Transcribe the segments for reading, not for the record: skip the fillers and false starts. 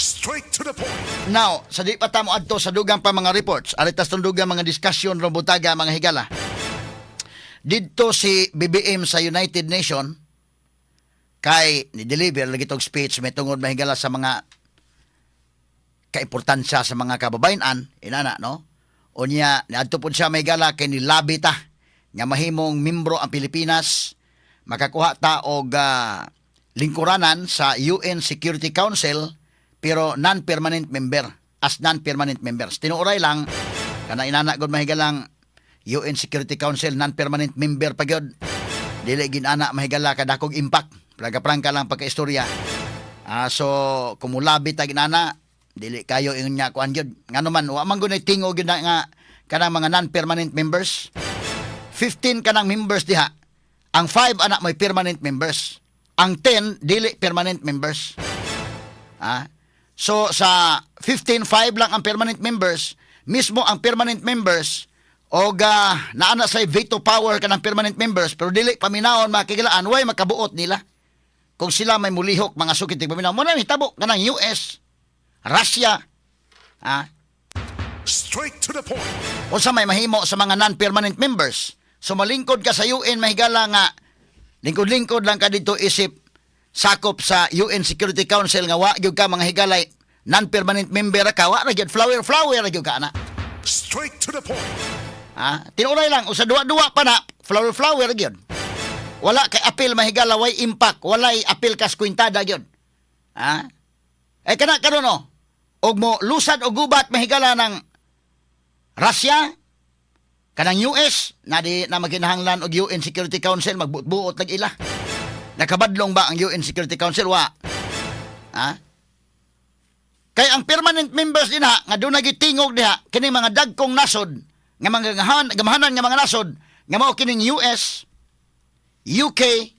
Straight to the point. Now, sa di pa ta mo adto sa dugang pa mga reports, aritas tong dugang mga discussion rong butaga, mga higala. Didto si BBM sa United Nation kay ni-deliver lagi tong speech may tungod, mahigala, sa mga kaimportansya sa mga kababayan inana, no? Unya niadto pud siya, mahigala, kay nilabi ta nga mahimong membro ang Pilipinas, makakuha ta og lingkuranan sa UN Security Council, pero non-permanent member, as non-permanent members. Tinuoray lang kana inana gud, mahigalang UN Security Council, non-permanent member pa gyud, dili ginana, mahigala, kadakog impact. Prangka-prangka lang pagka-istorya. So kumulabi ta ginana, dili kayo ingon nga kuan gyud, ngano man wa man gud tingog gyud na nga kanang mga non-permanent members. 15 kanang members diha, ang 5 anak may permanent members, ang 10 dili permanent members. So sa 15, 5 lang ang permanent members. Mismo ang permanent members og naana sa veto power kanang permanent members, pero dili paminawon, mga kahigalaan, way makabuot nila kung sila may mulihok, mga sukit paminaw mo na hitabo kanang US, Russia. Straight to the point. Unsa may mahimo sa mga non-permanent members? So malingkod ka sa UN, mahigala, nga lingkod-lingkod lang ka dito isip sakop sa UN Security Council nga wa gyud ka, mga higalay, non-permanent member ka, wa ra gyud, flower flower ra gyud ka ana. Straight to the point. Tinuray lang usa duwa-duwa pa na, flower flower ra gyud. Wala kay apil, mahigala, way impact, walay apil kas kwintada gyud. Eh kana karon, no. Og mo lusad og gubat, mahigala, ng Russia, kanang US na di na makinahanglan og UN Security Council, magbuot-buot lag ila. Nakabadlong ba ang UN Security Council? Wa. Ha? Kay ang permanent members din ha, nga doon nagitingog diha, kini mga dagkong nasod, nga mga gamahanan nga mga nasod, nga mao kining US, UK,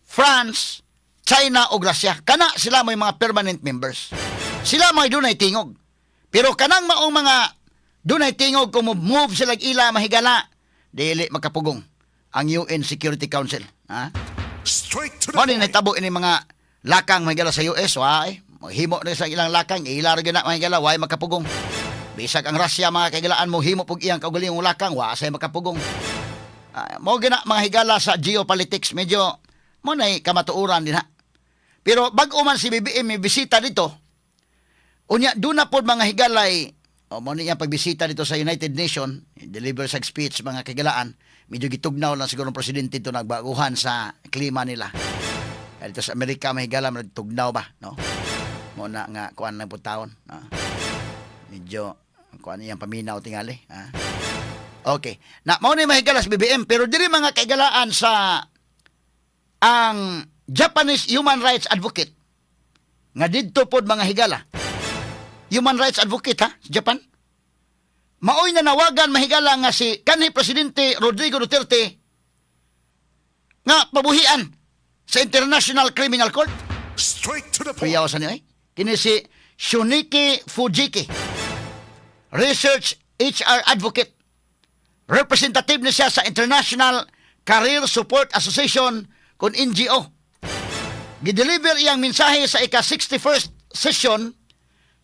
France, China ug Russia. Kana sila may mga permanent members. Sila may dunay tingog. Pero kanang maong mga dunay tingog, kung move sila ila, mahigala, dili makapugong ang UN Security Council. Ha? Straight to the Mo ni point. nahitabo ini mga lakang, mahigala, sa US, way himo na sa ilang lakang, ila ra gyud na, mahigala, way makapugong. Bisag ang Russia, mga kahigalaan, mo himo pug iyang kaugalingong lakang, wa say makapugong. Mo gina, mga higala, sa geopolitics, medyo mo nay kamatuoran din ha. Pero bag-o man si BBM may bisita dito. Unya doon na pod, mga higalay, o mo niya pagbisita dito sa United Nation, deliver sa speech, mga kahigalaan, medyo gitugnaw lang siguro ang presidente dito, nagbaguhan sa klima nila. Kaya dito sa Amerika, mahigala, tugnaw ba, no? Mo na nga kuan lang po taon. Medyo kuan iyang paminaw tingali, ah. Okay. Na mao ni, mahigala, sa BBM, pero diri, mga kaigalaan, sa ang Japanese human rights advocate nga didto pod, mga higala. Human rights advocate ha, sa Japan. Maoy na nawagan, mahigala, nga si kanhi presidente Rodrigo Duterte nga pabuhian sa International Criminal Court. Straight to the point. Kuyaw sa niyo eh. Kini si Shuniki Fujiki. Research HR Advocate. Representative ni siya sa International Career Support Association kon NGO. Gideliver iyang mensahe sa ika-61st session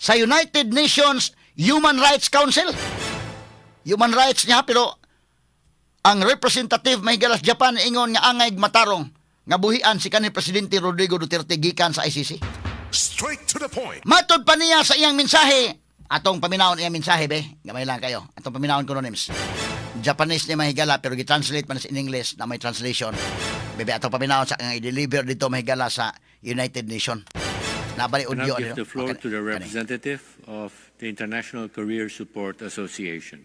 sa United Nations Human Rights Council. Human rights niya, pero ang representative, mahigala, sa Japan ingon nga angay matarong nga buhian si kanhi presidente Rodrigo Duterte gikan sa ICC. Straight to the point. Matod pa niya sa iyang mensahe. Atong paminawon iyang mensahe be. Gamay lang kayo. Atong paminawon ko names. Japanese niya, mahigala, pero gi-translate man sa in English na may translation. Bebe, atong paminawon sa ang i-deliver dito, mahigala, sa United Nation. Nabali I audio now give ano? the floor Okay, to the kani. Representative of the International Career Support Association.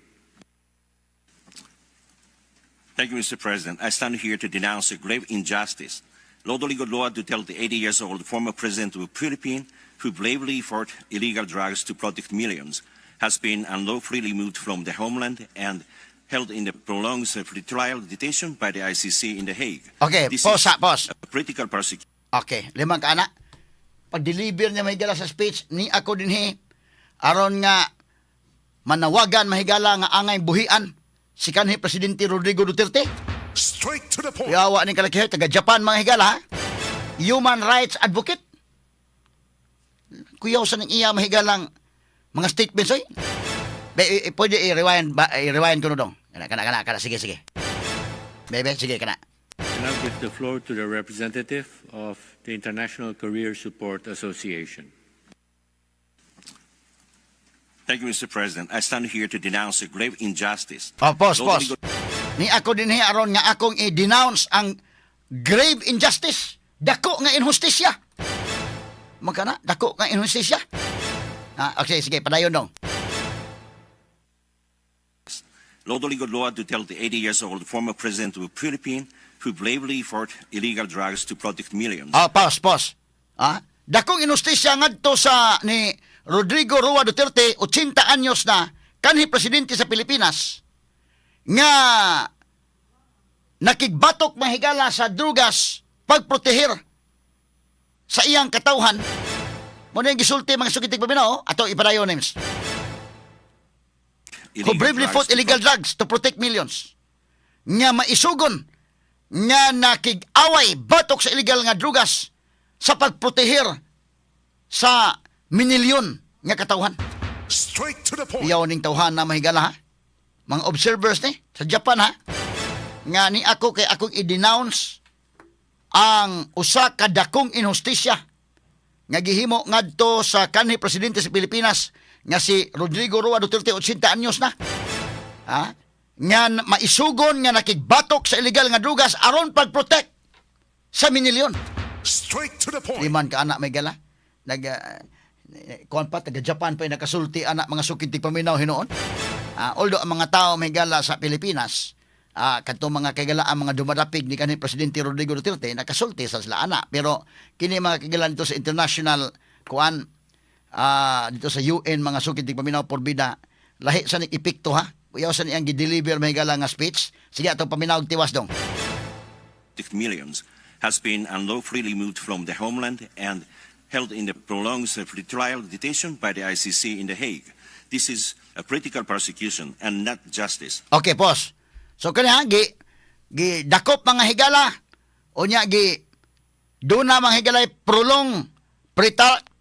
Thank you, Mr. President. I stand here to denounce a grave injustice. Rodrigo Roa Duterte, 80 years old, former president of the Philippines, who bravely fought illegal drugs to protect millions, has been unlawfully removed from the homeland and held in the prolonged pretrial detention by the ICC in The Hague. Okay, This pause, is ha, pause. a political persecution. Okay, limang kaana. Pag-deliver niya, mahigala, sa speech ni ako dinhi aron nga manawagan, mahigala, nga angay buhian si kanhi presidente Rodrigo Duterte. Straight to the point. Yawa ni kalaki taga Japan, mga higala, ha? Human rights advocate. Kuyaw sa ning iya mahigalang mga statements oy. Be, pwede i-rewind ba, i-rewind ko no dong. Kana kana kana kana, sige sige. Bebe, sige kana. I now give the floor to the representative of the International Career Support Association. Thank you, Mr. President. I stand here to denounce a grave injustice. Oh, pause, pause. Rodrigo Ni ako din aron nga akong i-denounce ang grave injustice. Dako nga inhustisya. Magkana? Dako nga inhustisya. Ah, okay, sige, padayon dong. Rodrigo Roa Duterte, 80 years old, former president of the Philippines, who bravely fought illegal drugs to protect millions. Ah, pause, pause. Ah, dakong inustisya ngadto sa ni Rodrigo Roa Duterte, 80 anyos na, kanhi presidente sa Pilipinas, nga nakigbatok mahigala sa drugas pagprotehir sa iyang katawhan. Mo na yung gisulti mga sukitig paminaw, ato ipadayon names. Who Illegal bravely drugs fought to illegal drugs to protect millions. Nga maisugon nga nakig-away batok sa illegal nga drugas sa pagprotehir sa minilyon nga katawhan. Straight to the point. Iyaw ning tawhan na mahigala ha. Mga observers ni sa Japan ha. Nga ni ako kay akong i-denounce ang usa ka dakong inhustisya nga gihimo ngadto sa kanhi presidente sa Pilipinas nga si Rodrigo Roa Duterte, 80 anyos na. Ha? Nga maisugon nga nakigbatok sa illegal nga drugas aron pag-protect sa minilyon. Straight to the point. Liman ka anak may gala. Nag kuan pa taga Japan pa yung nakasulti anak mga sukid ti paminaw hinuon. Ah, although ang mga tao may gala sa Pilipinas, kadto mga kagala ang mga dumadapig ni kanhi presidente Rodrigo Duterte nakasulti sa sila ana, pero kini mga kagala dito sa international kuan dito sa UN mga sukid ti paminaw porbida lahi sa ning epekto ha. Uyaw sa niyang gi-deliver may gala nga speech. Sige atong paminaw og tiwas dong. Protect millions has been unlawfully removed from the homeland and held in the prolonged trial detention by the ICC in The Hague. This is a political persecution and not justice. Okay, pause. So kani ha, gi dakop mga higala unya gi duna mga higala prolong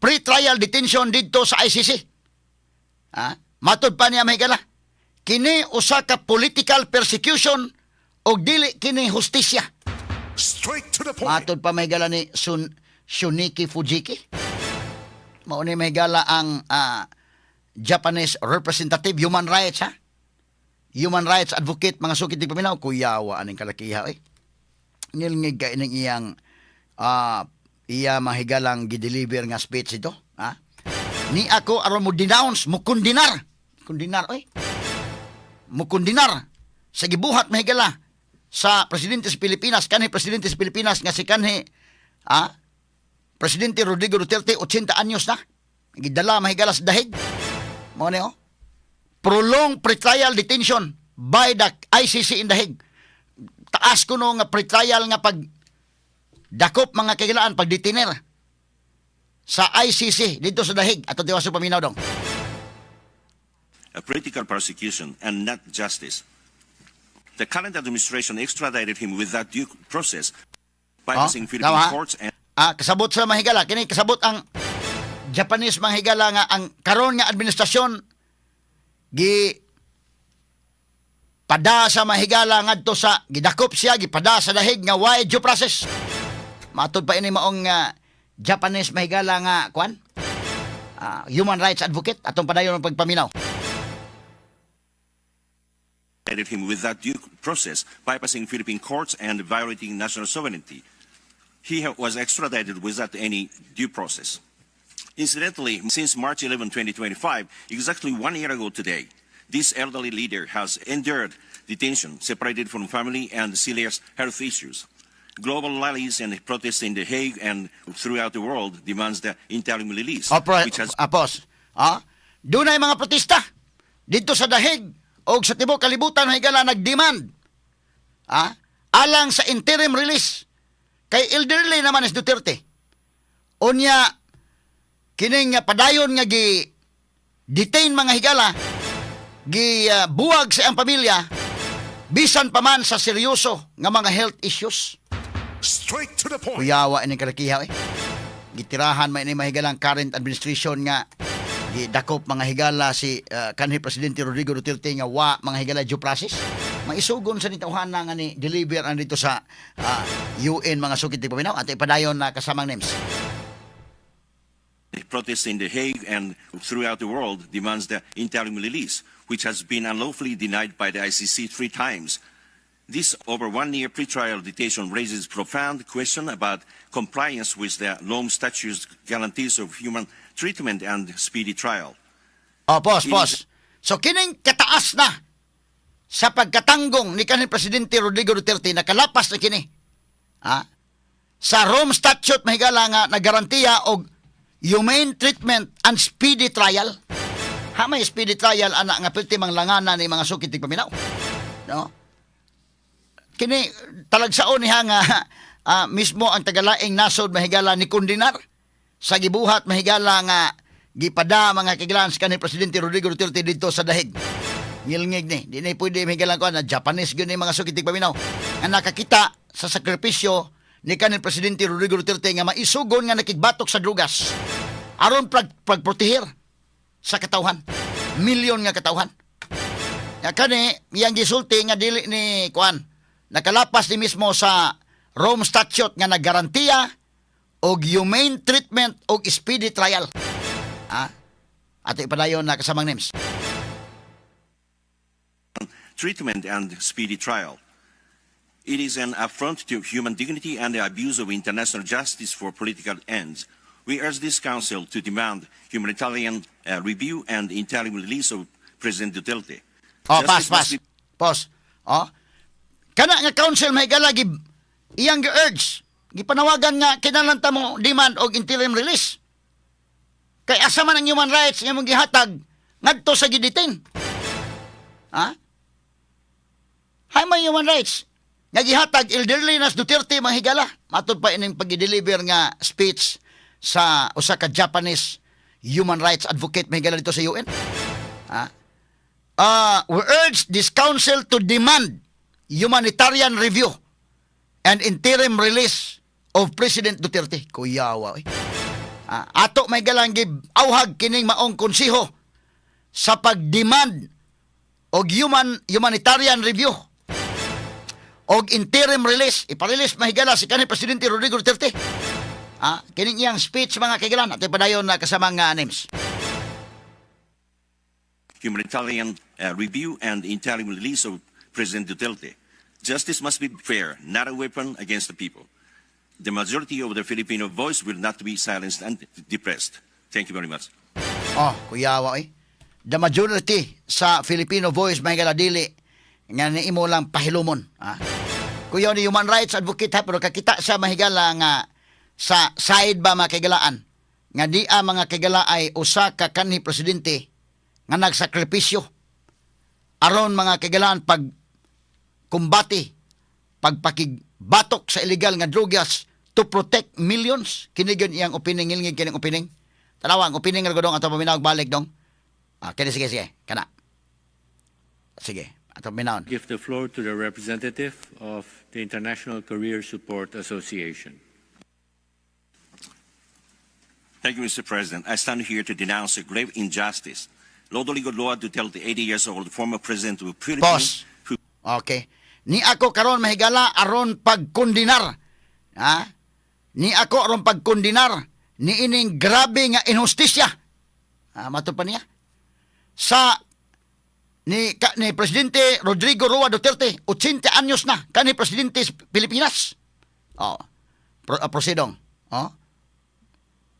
pre-trial detention didto sa ICC. Ha? Matod pa niya mga higala. Kini usa ka political persecution og dili kini hustisya. Straight to the point. Matod pa may gala ni Sun Shuniki Fujiki. Mao ni may gala ang Japanese representative human rights ha. Human rights advocate mga sukit di paminaw kuyawa aning kalakiha eh. Ngilngig ka ining iyang iya mahigalang gideliver nga speech ito ha. Ni ako aron mo denounce mo kundinar. Kundinar oy. Mo kundinar sa gibuhat mahigala sa presidente sa Pilipinas kanhi presidente sa Pilipinas nga si kanhi presidente Rodrigo Duterte, 80 anyos na gidala mahigala sa dahig mao ni oh prolonged pretrial detention by the ICC in The Hague. Taas kuno nga pretrial nga pag dakop mga kagilaan pag detiner sa ICC dito sa Dahig ato tiwas sa paminaw dong. A political persecution and not justice. The current administration extradited him without due process, bypassing Philippine Tama. courts and Kasabot sa mahigala kini kasabot ang Japanese mahigala nga ang karon nga administrasyon gi pada sa mahigala ngadto sa gidakop siya gipada sa dahig nga why due process. Matod pa ini maong Japanese mahigala nga kuan human rights advocate atong padayon ang pagpaminaw. Extradited him without due process, bypassing Philippine courts and violating national sovereignty. He was extradited without any due process. Incidentally, since March 11, 2025, exactly one year ago today, this elderly leader has endured detention, separated from family, and serious health issues. Global rallies and protests in The Hague and throughout the world demands the interim release, Opo, which has apos. Dunay mga protesta dito sa Dahig o sa tibuok kalibutan higala nagdemand alang sa interim release kay elderly naman is Duterte. Unya kining nga padayon nga gi detain mga higala gi buwag sa iyang pamilya bisan pa man sa seryoso nga mga health issues. Straight to the point. Kuyawa ining kalakiha eh. Gitirahan man ini, mahigalang current administration nga gidakop, mga higala, si kanhi Presidente Rodrigo Duterte nga wa, mga higala, due process. Maisugon sa nitawhana nga ni deliver ang dito sa UN, mga sukit ti paminaw. At ipadayon na kasamang names. The protests in The Hague and throughout the world demands the interim release, which has been unlawfully denied by the ICC three times. This over one-year pretrial detention raises profound question about compliance with the Rome Statute's guarantees of human treatment and speedy trial. Oh, pause, pause. So kining kataas na sa pagkatanggong ni kanhi Presidente Rodrigo Duterte, nakalapas na kini. Ha? Sa Rome Statute, mahigala, nga nagarantiya og humane treatment and speedy trial. Ha, may speedy trial ana nga pilti mang langana ni mga sukit ti paminaw. No? Kini talagsaon niya nga mismo ang tagalaing nasod, mahigala, ni kondenar sa gibuhat, mahigala, nga gipada, mga kahigalaan, sa kanhi Presidente Rodrigo Duterte dito sa The Hague. Ngilngig ni, di ni pwede, mahigala ko na Japanese gyud ni, mga sukit paminaw, nga nakakita sa sakripisyo ni kanhi Presidente Rodrigo Duterte nga maisugon nga nakigbatok sa drugas aron pagprotehir sa katawhan. Milyon nga katawhan. Ya kani iyang gisulti nga dili ni kuan, nakalapas ni mismo sa Rome Statute nga naggarantiya og humane treatment og speedy trial. Ah, ato ipadayon na kasamang names. Treatment and speedy trial. It is an affront to human dignity and the abuse of international justice for political ends. We urge this council to demand humanitarian review and interim release of President Duterte. Oh, pass, Justice must pass. Pause. Oh. Kana nga council, may gala, iyang gi-urge. Gipanawagan nga kinahanglan ta mo demand og interim release. Kay asa man ang human rights nga mong gihatag ngadto sa gidetain? Ha? Hay may human rights nga gihatag elderly nas Duterte, mga higala. Matod pa ining pag-deliver nga speech sa usa ka Japanese human rights advocate, mga higala, dito sa UN. Ha? We urge this council to demand humanitarian review and interim release of President Duterte. Kuyawa, eh. Ato may galang auhag kining maong konseho sa pag-demand og humanitarian review og interim release, ipa-release, mahigala, si kanhi Presidente Rodrigo Duterte. Kining iyang speech, mga kaigalan, at padayon na kasamang names. Humanitarian review and interim release of President Duterte. Justice must be fair, not a weapon against the people. The majority of the Filipino voice will not be silenced and depressed. Thank you very much. Oh, kuyawa eh. The majority sa Filipino voice, may dili nga niimo lang pahilumon. Ha? Kuya ni human rights advocate ha, pero kakita sa mahigala nga sa side ba, mga kaigalaan, nga di a, mga kaigala, ay usa ka kanhi presidente nga nagsakripisyo aron, mga kaigalaan, pag kumbati, pagpakigbatok sa illegal nga drugas to protect millions. Kini gyud iyang opening, ngilngig kining opening. Tanawa ang opening nga dong, ato paminaw balik dong. Ah, kini, sige sige kana. Sige, ato paminawon. Give the floor to the representative of the International Career Support Association. Thank you, Mr. President. I stand here to denounce a grave injustice. Rodrigo Roa Duterte, 80 years old, former president of the Philippines, Pause. Who Okay. Ni ako karon, mahigala, aron pagkondenar. Ha? Ni ako aron pagkondenar ni ining grabe nga inhustisya. Ha, mato pa niya. Sa ni Presidente Rodrigo Roa Duterte, 80 anyos na kani presidente sa Pilipinas. Oh. Proceedong. Oh.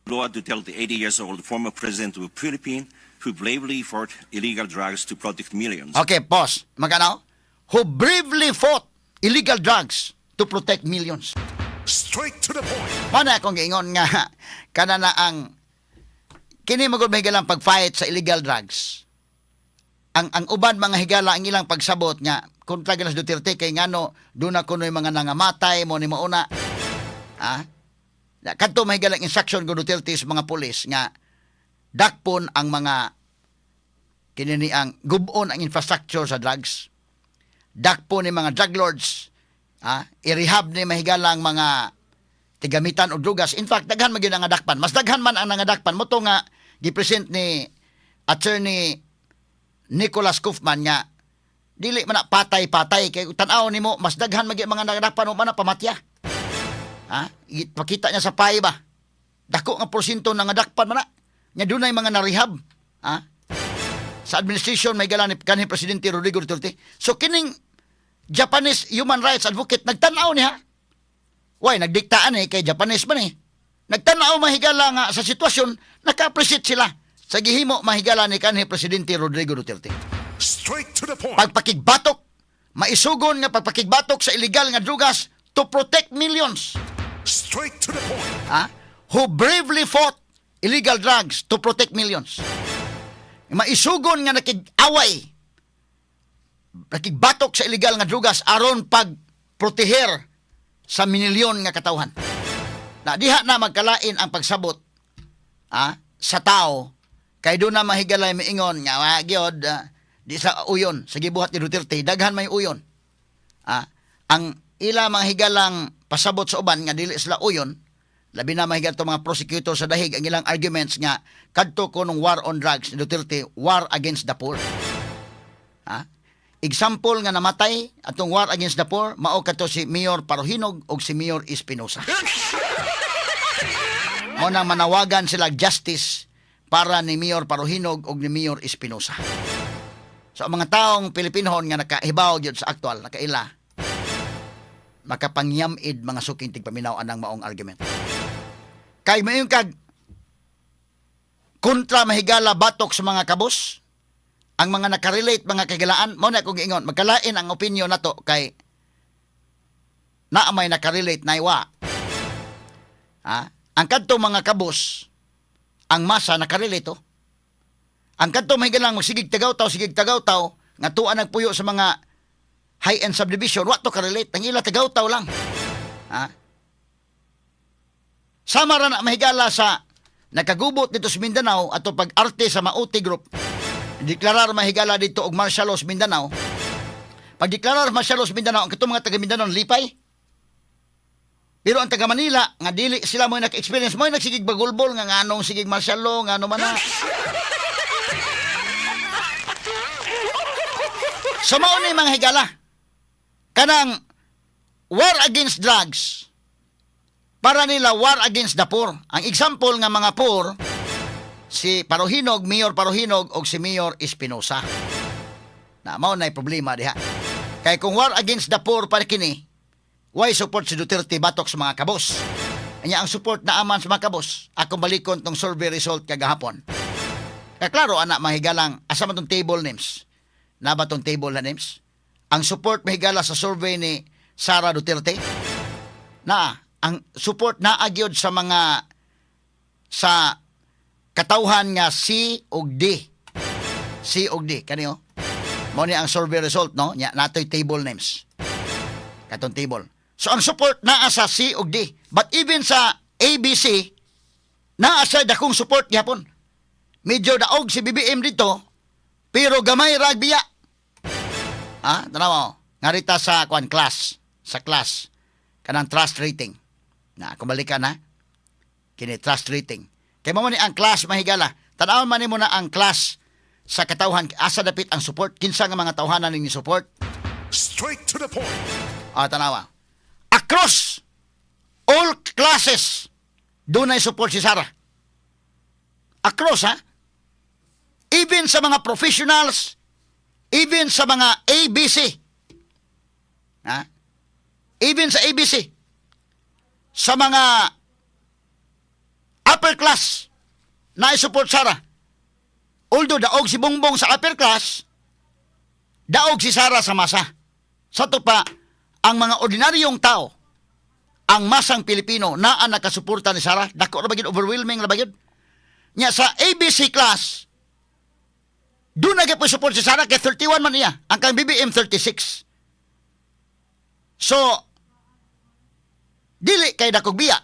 Roa Duterte, 80 years old, former president of the Philippines, who bravely fought illegal drugs to protect millions. Okay, pause. Magkano? Who bravely fought illegal drugs to protect millions. Straight to the point. Mana akong giingon nga kana na ang kini magud may higalang pag-fight sa illegal drugs. Ang uban, mga higala, ang ilang pagsabot nga kontra gilas Duterte kay ngano duna kunoy mga nangamatay mo ni mauna. Ha? Na kadto mahigalang instruction ko Duterte sa mga pulis nga dakpon ang mga kini ni ang gubon ang infrastructure sa drugs. Dakpon ni mga drug lords. Ha? I-rehab ni mahigalang mga Tigamitan og drugas. In fact, daghan man gyud ang nangadakpan. Mas daghan man ang nangadakpan mao to nga gipresent ni Attorney Nicholas Kaufman nga dili man na patay-patay kay tan-aw nimo, mas daghan man gyud mga nangadakpan o man na pamatya. Ha? Ipakita niya sa pie ba? Dako nga porsyento nangadakpan man na. Nya dunay mga narehab. Ha? Sa administration, may gala ni kanhi Presidente Rodrigo Duterte. So kining Japanese human rights advocate nagtan-aw niya. Why nagdiktaan eh kay Japanese man eh. Nagtan-aw, mahigala, nga sa sitwasyon naka-appreciate sila sa gihimo, mahigala, ni kanhi Presidente Rodrigo Duterte. Straight to the point. Pagpakigbatok, maisugon nga pagpakigbatok sa illegal nga drugas to protect millions. Straight to the point. Ha? Who bravely fought illegal drugs to protect millions. Maisugon nga nakig-away, nakigbatok sa illegal nga drugas aron pag proteher sa minilyon nga katawhan. Na diha na magkalain ang pagsabot, sa tao kay duna mahigalay miingon nga wa gyud, di sa uyon sa gibuhat ni Duterte, daghan may uyon. Ang ila mga higalang pasabot sa uban nga dili sila uyon, labi na mahigal to mga prosecutor sa dahig, ang ilang arguments nga kadto ko nung war on drugs ni Duterte, war against the poor. Ha? Example nga namatay atong war against the poor mao kadto si Mayor Parohinog og si Mayor Espinosa. Mao nang manawagan sila justice para ni Mayor Parohinog og ni Mayor Espinosa. So ang mga taong Pilipinhon nga nakahibaw gyud sa aktual, nakaila, makapangyamid, mga suking tigpaminaw, anang maong argument. Kay mayon kag kontra, mahigala, batok sa mga kabos, ang mga nakarelate, mga kagilaan, mao na akong giingon, magkalain ang opinion nato kay naa may nakarelate na iwa. Ha? Ang kadto mga kabos, ang masa nakarelate oh. Ang kadto may galang magsigig tagaw-taw, sigig tagaw-taw, nga tuwa nagpuyo sa mga high-end subdivision, wa to karelate. Ang ila tagaw-taw lang. Ha? Sama ra na, mahigala, sa nakagubot dito sa Mindanao ato pag-arte sa Maute Group. Deklarar, mahigala, dito og martial law sa Mindanao. Pagdeklarar martial law sa Mindanao, ang katong mga taga Mindanao lipay. Pero ang taga Manila, nga dili sila mo naka-experience mo, nagsigig bagulbol nga nganong sigig martial law, ngano man na. So mao ni, mga higala. Kanang war against drugs para nila war against the poor. Ang example nga mga poor si Parohinog, Mayor Parohinog og si Mayor Espinosa. Na mao na problema diha. Kay kung war against the poor para kini, why support si Duterte batok sa mga kabos? Anya ang support na aman sa mga kabos. Akong balikon tong survey result kagahapon. Kaya klaro ana, mahigalang, asa man tong table names? Na ba tong table na names? Ang support, mahigala, sa survey ni Sara Duterte na ang support na agyod sa mga sa katawhan nga C ug D. C ug D kaniyo. Mao ni ang survey result, no? Nya natoy table names. Katong table. So ang support naa sa C ug D. But even sa ABC naa sa dakong support gyapon. Medyo daog si BBM dito pero gamay ra biya. Ah, tanaw mo. Ngarita sa kwan class, sa class kanang trust rating. Na kung balikan na kini trust rating. Kay mao ni ang class, mahigala. Tan-awon man nimo na ang class sa katawhan asa dapit ang support, kinsa nga mga tawhanan ning support. Straight to the point. Ah, tanawa. Across all classes, dunay support si Sara. Across, ha? Even sa mga professionals, even sa mga ABC. Ha? Even sa ABC. Sa mga upper class, na support Sara. Although daog si Bongbong sa upper class, daog si Sara sa masa. Sa to pa, ang mga ordinaryong tao, ang masang Pilipino, naa nakasuporta ni Sara, dako ra ba gyud, overwhelming ra ba gyud? Nya sa ABC class, duna gyud support si Sara kay 31 man iya, ang kang BBM 36. So, dili kay dakog biya.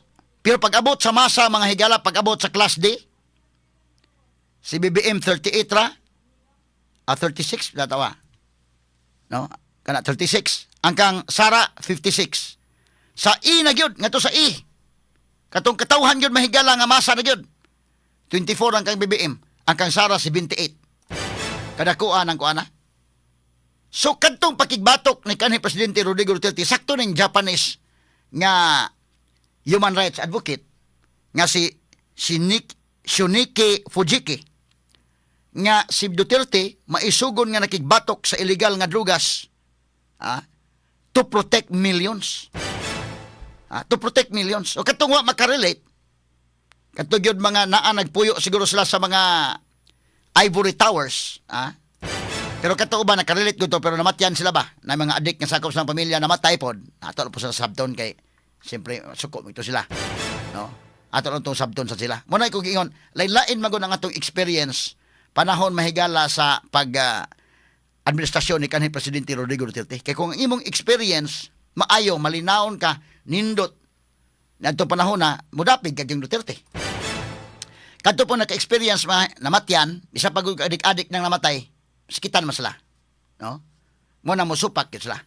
Pero pag-abot sa masa, mga higala, pag-abot sa class D, si BBM 38 ra, 36, natawa. No? Kana 36. Ang kang Sara 56. Sa E na gyud, ngadto sa E. Katong katawhan gyud, mahigala, nga masa na gyud. 24 ang kang BBM, ang kang Sara 78. Kadakuan ang kuana. So kadtong pakigbatok ni kanhi presidente Rodrigo Duterte, sakto ning Japanese nga human rights advocate nga si Nick Shuniki Fujiki nga si Duterte maisugon nga nakigbatok sa illegal nga drugas to protect millions. To protect millions. O katong wa makarelate, kadto gyud mga naa nagpuyo siguro sila sa mga ivory towers, ah. Pero kato ba nakarelate gud to, pero namatyan sila ba? Na mga adik nga sakop sa pamilya namatay pod. Ato po sa sabton kay siyempre suko ito sila. No? Ato lang tong sabton sa sila. Muna ko giingon, lain-lain man gud ang atong experience panahon, mahigala, sa pag administrasyon ni kanhi presidente Rodrigo Duterte. Kay kung ang imong experience maayo, malinawon ka, nindot nadto panahon na mudapig kag yung Duterte. Kadto po naka-experience ma namatyan, isa pag adik-adik nang namatay, sakitan man sila. No? Mo na mosupak gyud sila.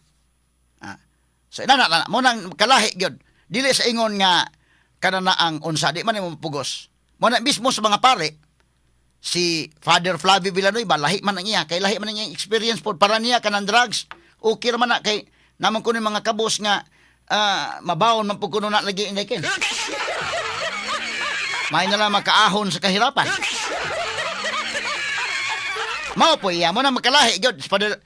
So inana na mo nang kalahi gyud. Dili sa ingon nga kana na ang unsa, di man mo pugos. Mo na mismo sa mga pare, si Father Flavio Villanueva, lahi man ang iya kay lahi man ang iyang experience pod. Para niya kanang drugs okay ra man na kay naman kuno mga kabos nga mabawon man pud kuno na lagi inday ken. May na lang makaahon sa kahirapan. Mao po iya mo na makalahi gyud. Father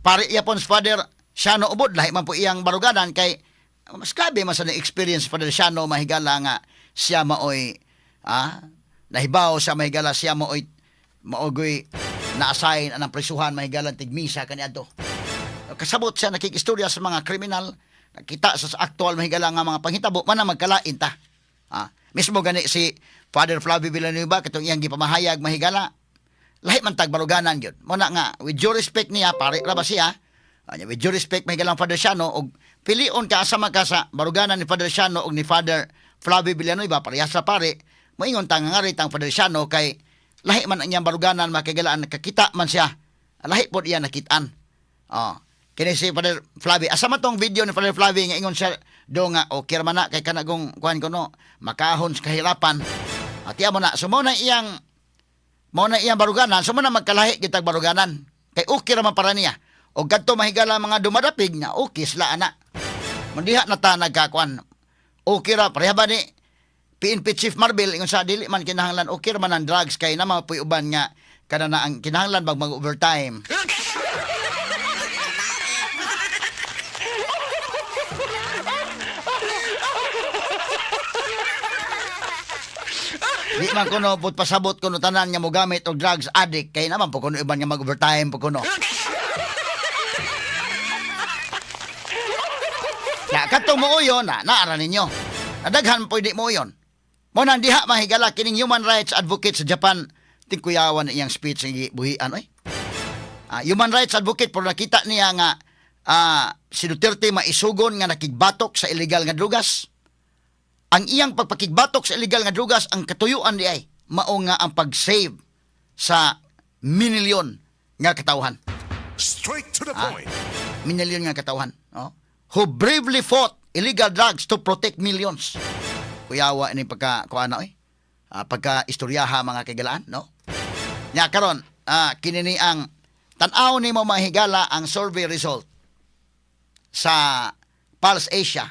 pare iya pon si Father Siano Ubod, lahi man po iyang baruganan kay mas grabe man sa na experience Father Siano, mahigala, nga siya maoy nahibaw siya, mahigala, siya maoy maogoy na-assign anang presuhan, mahigala, tigmisa kaniadto. Kasabot siya, nakikistorya sa mga kriminal, nakita sa aktual, mahigala, nga mga panghitabo man na magkalain ta. Mismo gani si Father Flavio Villanueva, katong iyang gipamahayag, mahigala, lahi man tag baruganan gyud. Mo na nga with due respect niya, pare ra ba siya? Anya, with due respect, mahigalang Father Siano, og pilion ka asa man ka sa baruganan ni Father Siano og ni Father Flavio Villanueva, parehas sa pare, moingon ta nga ngari tang Father Siano kay lahi man ang iyang baruganan, makigalaan, nakakita man siya, lahi pod iya nakitaan. Oh. Kini si Father Flavie. Asa man tong video ni Father Flavie nga ingon siya do nga okay ra man na kay kanagong kuan kuno makahon sa kahirapan. At iya mo na so mo na iyang baruganan, so mo na magkalahi kitag baruganan. Kay okay ra man para niya. Og kadto, mahigala, mga dumadapig na okay sila ana. Mandiha na ta nagkakuan. Okay ra pareha ba ni PNP Chief Marbil, ingon sa dili man kinahanglan, okay ra man ang drugs kay na mga puy uban nga kana na ang kinahanglan bag mag overtime. Di man kuno pud pasabot kuno tanan nga mogamit og drugs addict kay naman po kuno iban nga mag-overtime po kuno. Na kadtong muuyon na naara ninyo. Nadaghan po di muuyon. Mo nang diha, mahigala, kining human rights advocate sa Japan, tingkuyawan na iyang speech nga gibuhian oy. Human rights advocate, pero nakita niya nga si Duterte maisugon nga nakigbatok sa illegal nga drugas. Ang iyang pagpakigbatok sa illegal nga drugas, ang katuyuan di ay mao nga ang pag-save sa minilyon nga katawhan. Straight to the point. Minilyon nga katawhan, no? Who bravely fought illegal drugs to protect millions. Kuyawa ini pagka kuana oy. Pagka istoryaha, mga kaigalaan, no? Nya karon, kini ni ang tan-aw nimo, mahigala, ang survey result sa Pulse Asia.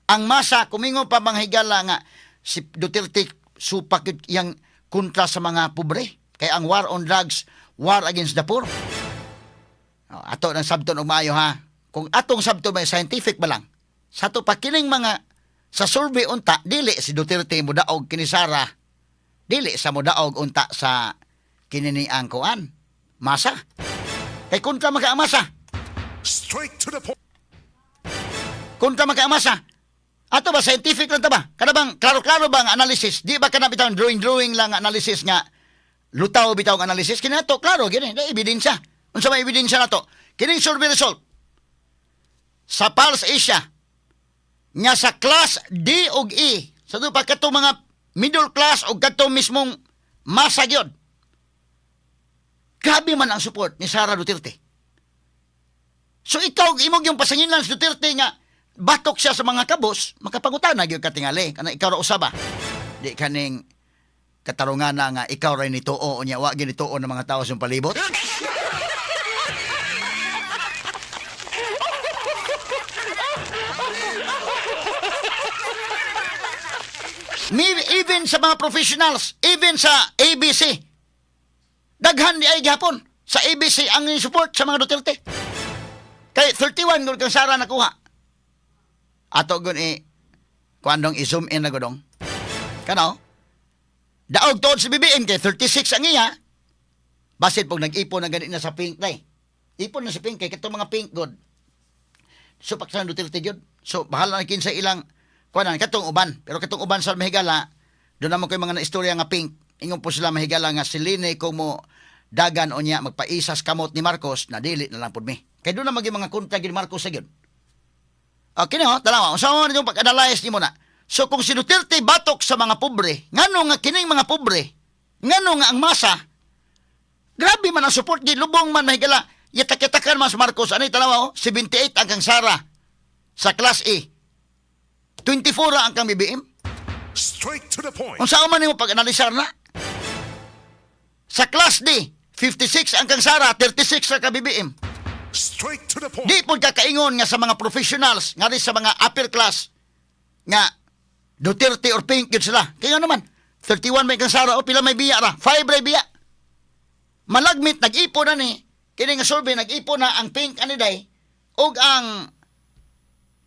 Ang masa kumingo pa, mga higala, nga si Duterte supak yun iyang kontra sa mga pobre. Kay ang war on drugs, war against the poor. Oh, ato nang sabton og maayo ha. Kung atong sabton may scientific ba lang. Sa ato pa kining mga sa survey unta, dili si Duterte modaog kini Sara. Dili sa modaog unta sa kini ang kuan. Masa. Kay kontra man ka ang masa. Straight to the point. Kontra man ka ang masa. Ato ba scientific lang ta ba? Kada bang klaro-klaro ba ang analysis? Di ba kana bitaw drawing-drawing lang ang analysis nga lutaw bitaw ang analysis? Kini ato klaro gini, na ebidensya. Unsa may ebidensya nato? Kining survey result sa Pulse Asia nga sa class D ug E, sa pa kato mga middle class o kadto mismong masa gyud. Grabe man ang support ni Sara Duterte. So ikaw, imong yung pasangin lang si Duterte nga batok siya sa mga kabos, makapangutana gyud katingali. Kana ikaw ra usaba. Di kaning katarungan na nga ikaw ra nituo unya wa gyud nituo ng mga tao sa imong palibot. Maybe even sa mga professionals, even sa ABC, daghan di ay gihapon sa ABC ang support sa mga Duterte. Kay 31 gud kang Sara nakuha. Ato gun i kuandong i-zoom in na gudong. Kano? Daog tuod si BBM kay 36 ang iya. Basit pag nag-ipon na gani na sa pink na eh. Ipon na sa pink kay katong mga pink god. So pak sa Duterte gyud. So bahala na kinsa ilang kuanan katong uban. Pero katong uban sa mahigala, doon naman ko'y mga naistorya nga pink. Ingon po sila mahigala nga si Lene como dagan o niya magpaisas kamot ni Marcos na dili na lang pud mi. Kay doon na maging mga kontra gyud ni Marcos sa gyud. Okay na ho, tanawa. Unsa man yung pag-analyze nimo na. So kung si Duterte batok sa mga pobre, ngano nga kining mga pobre, ngano nga ang masa, grabe man ang support di lubong man mahigala. Yatak-yatakan man si Marcos. Ano tanawa oh? 78 ang kang Sara sa class A. 24 ra ang kang BBM. Straight to the point. Unsa man nimo pag-analisar na? Sa class D, 56 ang kang Sara, 36 ra ka BBM. Straight to the point. Di po kakaingon nga sa mga professionals, nga rin sa mga upper class, nga Duterte or Pink yun sila. Kaya naman, 31 may kang Sara o pila may biya ra, 5 ray biya. Malagmit, nag-ipo na ni, kini nga survey, nag-ipo na ang Pink ani day, og ang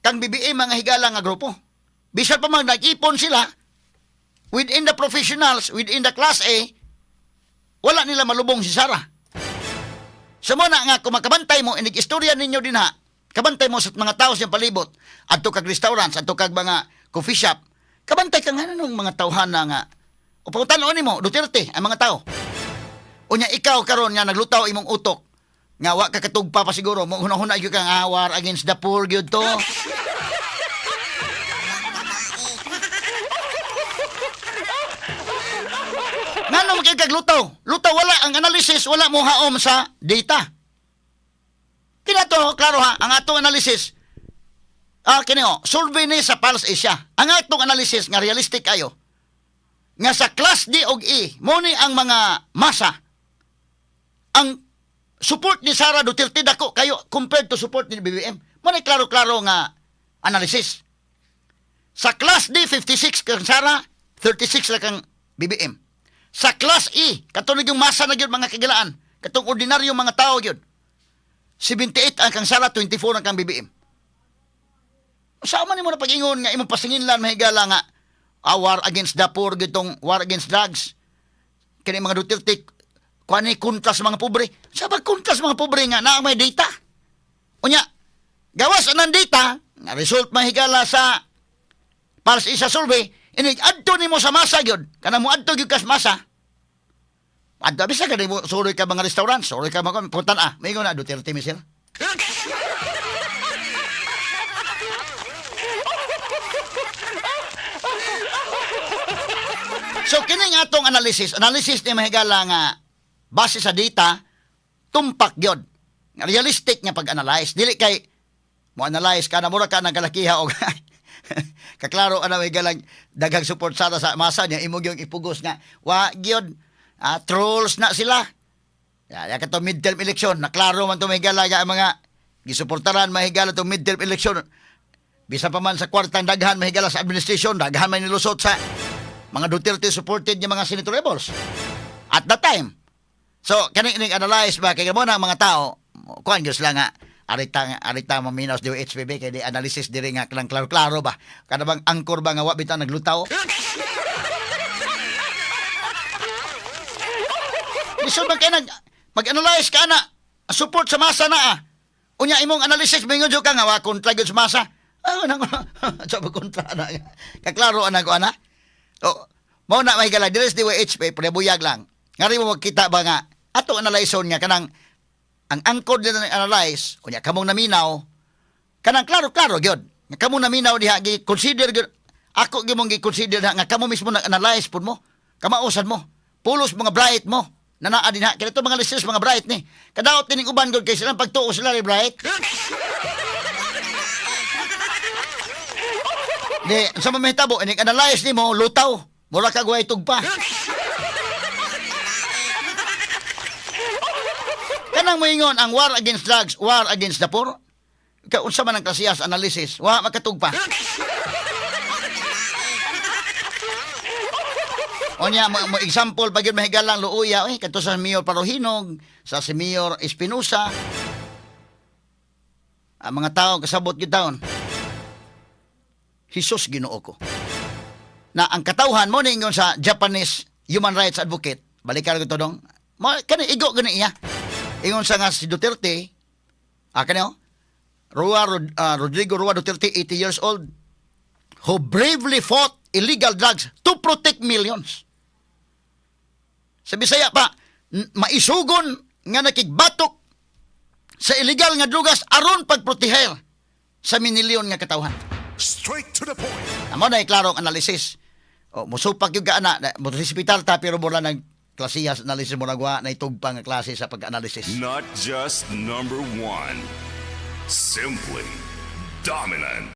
kang BBM mga higala nga grupo. Bisan pa man nag-ipon sila, within the professionals, within the class A, wala nila malubong si Sara. Sa so, muna nga, kung makabantay mo, inig istorya ninyo din ha, kabantay mo sa mga tao sa palibot, adto kag restaurants, adto kag mga coffee shop, kabantay ka nga nung mga tawhan na nga, o pangutanoon nimo, Duterte, ang mga tao. Unya ikaw karon nga naglutaw imong utok, nga wa ka katugpa pa siguro, mo hunahuna gyud kang ah, war against the poor gyud to. Ngano man kay kag lutaw? Lutaw wala ang analysis, wala mo haom sa data. Kinato, klaro ha, ang atong analysis, kini oh, survey ni sa Pulse Asia. Ang atong analysis nga realistic ayo. Nga sa class D og E, mo ni ang mga masa ang support ni Sara Duterte dako kayo compared to support ni BBM. Mo ni klaro-klaro nga analysis. Sa class D 56 kang Sara, 36 ra kang BBM. Sa class E, katong yung masa na gyud mga kagilaan, katong ordinaryo mga tao gyud. 78 ang kang Sara, 24 ang kang BBM. Sa man nimo na pag-ingon nga imong pasinginlan mahigala nga war against the poor gitong war against drugs. Kini mga Duterte kuan ni kontra sa mga pobre. Sa ba kontra sa mga pobre nga naa may data? Unya, gawas anang data, nga result mahigala sa para sa isa survey, inig adto nimo sa masa gyud. Kana mo adto gyud kas masa. Adto bisa ka nimo suroy ka mga restaurant, suroy ka mga puntan ah. Maingon na Duterte mi sir. So kining atong analysis, analysis ni mahigala nga base sa data tumpak gyud. Realistic nga pag-analyze. Dili kay mo analyze ka na mura ka ng kalakiha og kaklaro ana may galang daghang support sana sa masa niya imo gyud ipugos nga wa gyud trolls na sila. Ya, ya kato midterm election naklaro man to mahigala nga ang mga gisuportaran mahigala tong midterm election. Bisa pa man sa kwartang daghan mahigala sa administration, daghan may nilusot sa mga Duterte supported nga mga senatorables at that time. So, kani ining analyze ba kay mo na ang mga tao, kuan gyud sila nga arita arita maminaw sa DOHPB kay di analysis diri nga klang klaro-klaro ba. Kada bang angkor ba nga wa bitaw naglutaw? Lisod man kay nag mag-analyze ka na support sa masa na ah. Unya imong analysis mingon jud ka nga wa kontra gyud sa masa. Ah, nang sa kontra na. Kaklaro ana ko ana. O, mao na may gala diri sa DYHP prebuyag lang. Ngari mo magkita ba nga ato analyson nga kanang ang angkod nila ng analyze unya kamong naminaw kanang klaro-klaro gyud. Nga kamo naminaw diha gi consider gyud ako gyud mong gi-consider diha nga kamo mismo nag-analyze pud mo. Kamausan mo. Pulos mga bright mo. Na naa dinha kaya ito mga listeners mga bright ni. Kadaot tining uban gyud kay silang pagtuo sila ni bright. Di, sa mamahitabo, inig-analyze nimo, lutaw. Mura ka way tugpa. Kanang moingon ang war against drugs, war against the poor. Ka unsa man ang klasiyas analysis, wa makatugpa. Onya mo example pag yun mahigalang luuya, eh kadto sa Mayor Parohinog, sa si Mayor Espinosa. Ang mga tao kasabot gyud taon. Jesus, Ginoo ko. Na ang katawhan mo ningon sa Japanese human rights advocate, balikan ko to dong. Mo kani igo gani iya. Ingon sa nga si Duterte, kani oh, Rodrigo Roa Duterte, 80 years old, who bravely fought illegal drugs to protect millions. Sa Bisaya pa, maisugon nga nakigbatok sa illegal nga drugas aron pagproteher sa minilyon nga katawhan. Straight to the point. Amo na klaro ang analysis. O, musupak yung kaana, mo hospital ta pero mura nag klasiya sa analysis mo nagwa na itugpa nga klase sa pag-analysis. Not just number one, simply dominant.